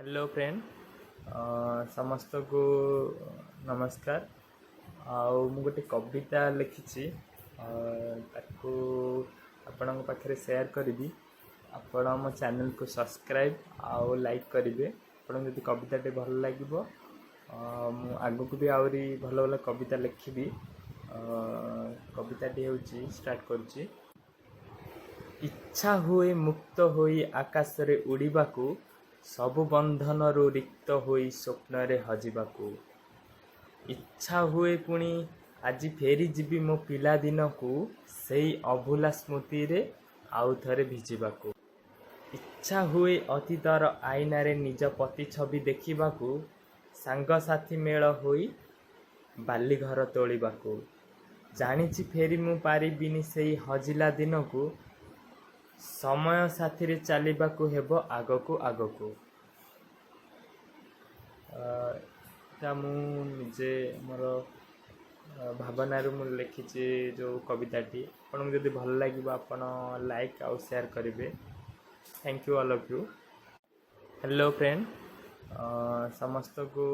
Hello friend, ସମସ୍ତଙ୍କୁ ନମସ୍କାର। ଆଉ ମୁଁ ଗୋଟେ କବିତା ଲେଖିଛି, ତାକୁ ଆପଣଙ୍କ ପାଖରେ ସେୟାର କରିବି। ଆପଣ ମୋ ଚ୍ୟାନେଲକୁ ସବସ୍କ୍ରାଇବ୍ ଆଉ ଲାଇକ୍ କରିବେ। ଆପଣଙ୍କୁ ଯଦି କବିତାଟି ଭଲ ଲାଗିବ, ମୁଁ ଆଗକୁ ବି ଆହୁରି ଭଲ ଭଲ କବିତା ଲେଖିବି। କବିତାଟି ହେଉଛି, ଷ୍ଟାର୍ଟ କରୁଛି। ଇଚ୍ଛା ହୁଏ ମୁକ୍ତ ହୋଇ ଆକାଶରେ ଉଡ଼ିବାକୁ, ସବୁ ବନ୍ଧନରୁ ରିକ୍ତ ହୋଇ ସ୍ୱପ୍ନରେ ହଜିବାକୁ। ଇଚ୍ଛା ହୁଏ ପୁଣି ଆଜି ଫେରିଯିବି ମୋ ପିଲାଦିନକୁ, ସେଇ ଅଭୁଲା ସ୍ମୃତିରେ ଆଉ ଥରେ ଭିଜିବାକୁ। ଇଚ୍ଛା ହୁଏ ଅତୀତର ଆଇନାରେ ନିଜ ପ୍ରତିଛବି ଦେଖିବାକୁ, ସାଙ୍ଗସାଥି ମେଳ ହୋଇ ବାଲିଘର ତୋଳିବାକୁ। ଜାଣିଛି ଫେରି ମୁଁ ପାରିବିନି ସେଇ ହଜିଲା ଦିନକୁ, ସମୟ ସାଥିରେ ଚାଲିବାକୁ ହେବ ଆଗକୁ ଆଗକୁ। ଏଇଟା ମୁଁ ନିଜେ ମୋର ଭାବନାରୁ ମୁଁ ଲେଖିଛି ଯେଉଁ କବିତାଟି। ଆପଣଙ୍କୁ ଯଦି ଭଲ ଲାଗିବ, ଆପଣ ଲାଇକ୍ ଆଉ ସେୟାର କରିବେ। Thank you all of you. Hello friend, ସମସ୍ତଙ୍କୁ